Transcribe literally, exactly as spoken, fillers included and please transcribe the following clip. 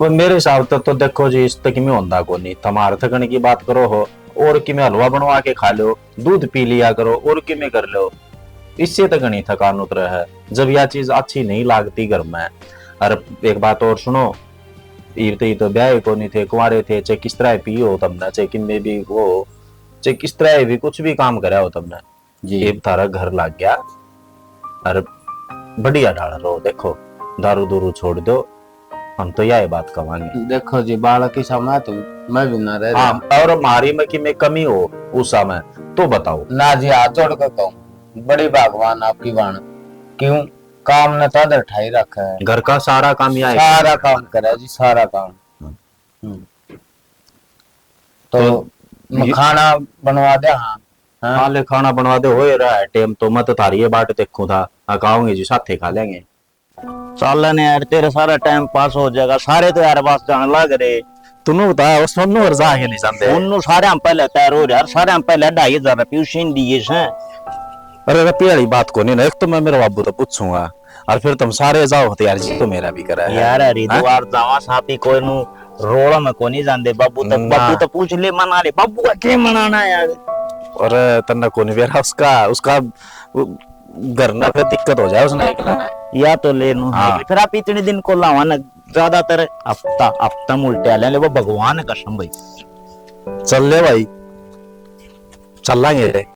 पर मेरे हिसाब तै तो देखो जी, इस तक में होंदा कोनी। थम हार थकने की बात करो हो, और किमें हलवा बनवा के खा लो, दूध पी लिया करो, और किमें कर लो, इससे तो घणी थकान उतरे है। जब यह चीज अच्छी नहीं लागती घर में। और एक बात और सुनो, इब तो, इब तो ब्याह ही कोनी थे, कुंवारे थे, चाहे किस तरह पिए हो तमने, चाहे किमें भी वो हो, चाहे किस तरह भी कुछ भी काम करया हो तमने, जी। इब थारा घर लाग गया और बढ़िया ढाल रहो। देखो, दारू दूरू छोड़ दो, हम तो यही बात कहांगे। देखो जी, बालक की समय तो मैं भी ना रह हाँ, और मारी में किमें कमी हो उस समय तो बताओ। ना जी, हाथ जोड़ के कहूँ, बड़ी भगवान आपकी बाण। क्यों? काम ने तो आदर ठाई रखा है। घर का सारा काम या सारा काम करे जी, सारा काम। हम्म। हम्म। तो तो ये खाना बनवा दे, हाँ। हाँ? हाँ, ले खाना बनवा दे, हो रहा है टाइम तो। मैं तो थारी ये बाट देखूं था, हाँ, खाओगे जी, साथे खा लेंगे। चल ने यार, तेरे सारा टाइम पास हो जाएगा। सारे तो यार बस जान लाग रहे। तूने बताया, वो सोनू और जा के नहीं जाते। सोनू सारे हम पहले तैयार हो रहा, सारे हम पहले ढाई हजार रुपये उसी ने दिए से। अरे रुपये वाली बात को नहीं ना, एक तो मैं मेरे बाबू तो पूछूंगा, और फिर तुम सारे जाओ तो यार, जी तो मेरा भी करा है। यार, हरिद्वार जावा साथी कोई नु रोल में कोनी जांदे। बाबू तक, ना। बाबू तो पूछ ले, मना ले, बाबू का के मनाना है यार? अरे तन्ने कोनी बेरा उसका, उसका वो घर ना फिर दिक्कत हो जाए उसने। या तो ले नू है। हाँ। फिर आप इतने दिन को लावा ना, ज्यादातर हफ्ता, हफ्ता में उल्टे आ ले, वो भगवान कसम भाई। चल ले भाई, चलांगे।